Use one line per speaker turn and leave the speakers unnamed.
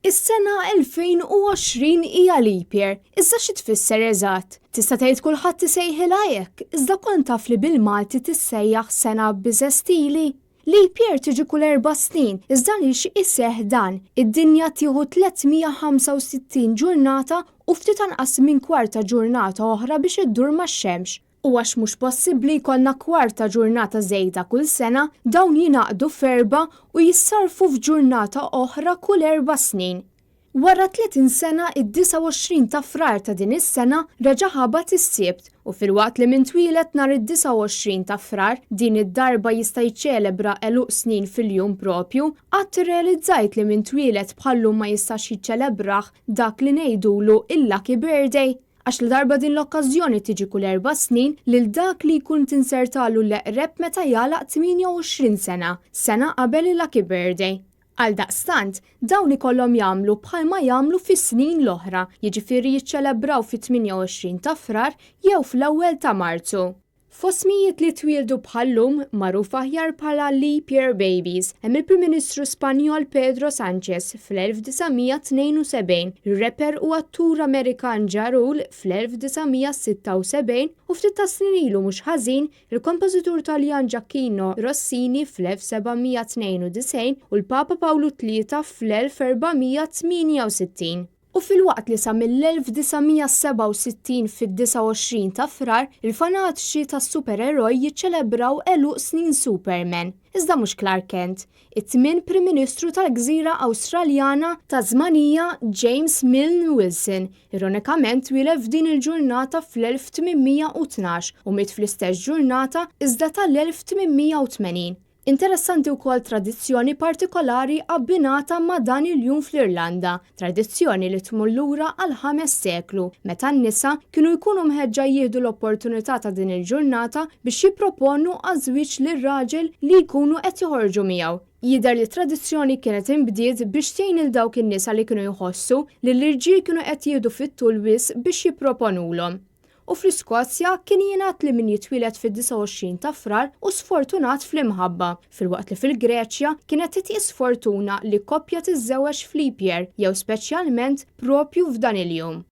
Is-sena 2020 hija leap year, iżda xi tfisser eżatt? Tista' tgħid kulħadd isejħilha hekk, iżda kont taf li bil-Malti tissejjaħ sena biżestili? Leap year tiġi kull erba' snin, iżda għaliex iseħħ dan? Id-dinja tieħu 365 ġurnata u ftit anqas minn kwarta ġurnata oħra biex iddur max-xemx. U għax mhux possibbli jkollna kwarta ġurnata żejda kull sena, dawn jingħaqdu f'erbgħa u jissarrfu f'ġurnata oħra kull erba' snin. Wara 30 sena, id-29 ta' Frar ta' din is-sena reġa' ħabat is-Sibt u filwaqt li min twieled nhar id-29 ta' Frar din id-darba jista' jiċċelebra għeluq snin fil-jum proprju, qatt irrealizzajt li min twieled bħal-lum ma jistax jiċċelebrah dak li ngħidulu il-lucky birthday? Għax ladarba din l-okkażjoni tiġi kull erba' snin, lil dak li jkun tinsertalu l-eqreb meta jagħlaq 28 sena, sena qabel il-Lucky Birthday. Għaldaqstant, dawn ikollhom jagħmlu bħalma jagħmlu fis-snin l-oħra, jiġifieri jiċċelebraw fit-28 ta' Frar jew fl-ewwel ta' Marzu. Fost mijiet li twieldu bħal-lum, magħruf aħjar bħala Leap Year Babies, hemm il-Prim Ministru Spanjol Pedro Sanchez fl-1972, ir-rapper u attur Amerikan Ja Rule fl-1976 u ftit tas-snin ilu mhux ħażin, il-kompożitur Taljan Gioacchino Rossini fl-1792 u l-Papa Pawlu Tlieta fl-1468. U filwaqt li sa mill-1967 fid-29 ta' Frar, il-fanatiċi tas-supereroj jiċċelebraw għeluq snin Superman, iżda mhux Clark Kent, it-tmien Prim Ministru tal-gżira Awstraljana Tasmanija James Milne Wilson, ironikament twieled f'din il-ġurnata fl-1812 u miet fl-istess ġurnata iżda tal-1880. Interessanti wkoll tradizzjoni partikolari abbinata ma' dan il-jum fl-Irlanda, tradizzjoni li tmur lura għall-ħames seklu, meta n-nisa kienu jkunu mħeġġa jieħdu l-opportunità ta' din il-ġurnata biex jipproponu għaż-żwieġ lir-raġel li jkunu qed joħorġu miegħu. Jidher li t-tradizzjoni kienet inbdiet biex tgħin lil dawk in-nisa li kienu jħossu li l-irġiel kienu qed jieħdu fit-tul wisq biex jipproponulhom. U fl-Iskozja kien jingħad li min jitwieled fid-29 ta' Frar hu sfortunat fl-imħabba, filwaqt li fil-Greċja kienet titqies sfortuna li koppja tiżżewweġ f'leap year jew speċjalment proprju f'dan il-jum.